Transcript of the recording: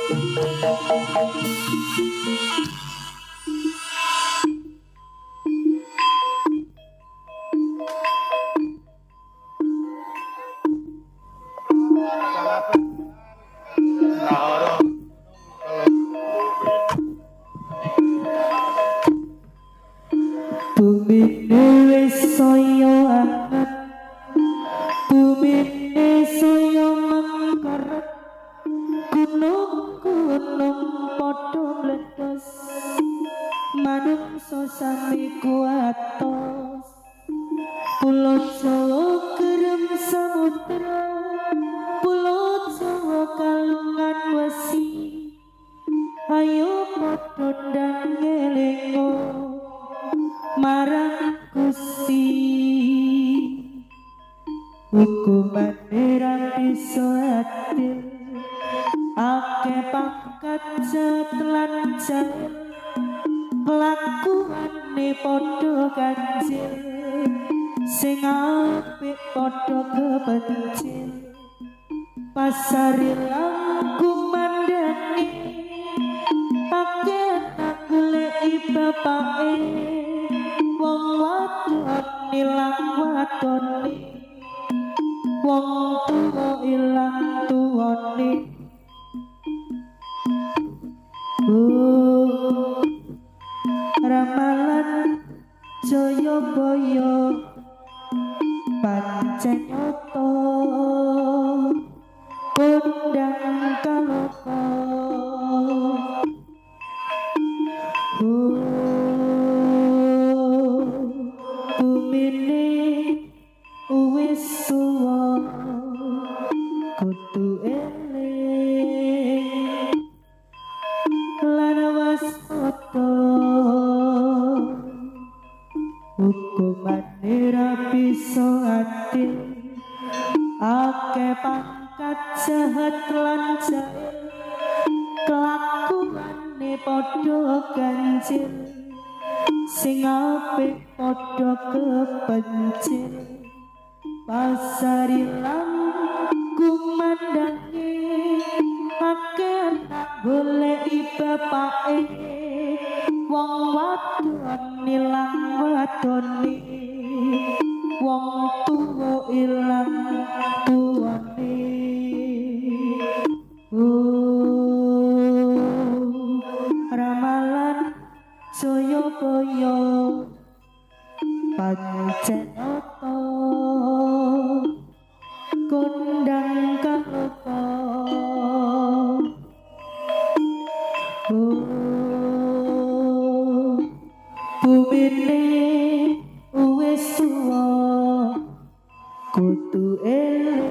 Bumine wis saya anget, bumine saya mengkeret, gunung-gunung padha mledos, manungsa sami kuatos. Pulo Jawa kerem samudra, Pulo Jawa kalungan wesi, ayo padha ndang ngelingo marang Gusti. Hukumane ra bisa adil, akeh pangkat jahat lan jahil, kelakuane padha ganjil, sing apik padha kepencil. Pasar ilang kumandange, akeh tak goleki bapake, wong wadon ilang wadone, wong tuwa ilang tuwane. Oh, ramalan Jayabaya pancen nyata, kondang kaloka. Oh, bumine wis suwa, kudu eling lan waspada. Hukumane ra bisa adil, akeh pangkat jahat lan jahil, kelakuane padha ganjil, sing apik padha kepencil. Pasar ilang kumandange, akeh tak goleki bapake, wong wadon ilang wadone, wong tuwa ilang tuwane. Oh, ramalan Jayabaya pancen nyata, kondang kaloka. Oh, bumine wis suwa, kudu eling.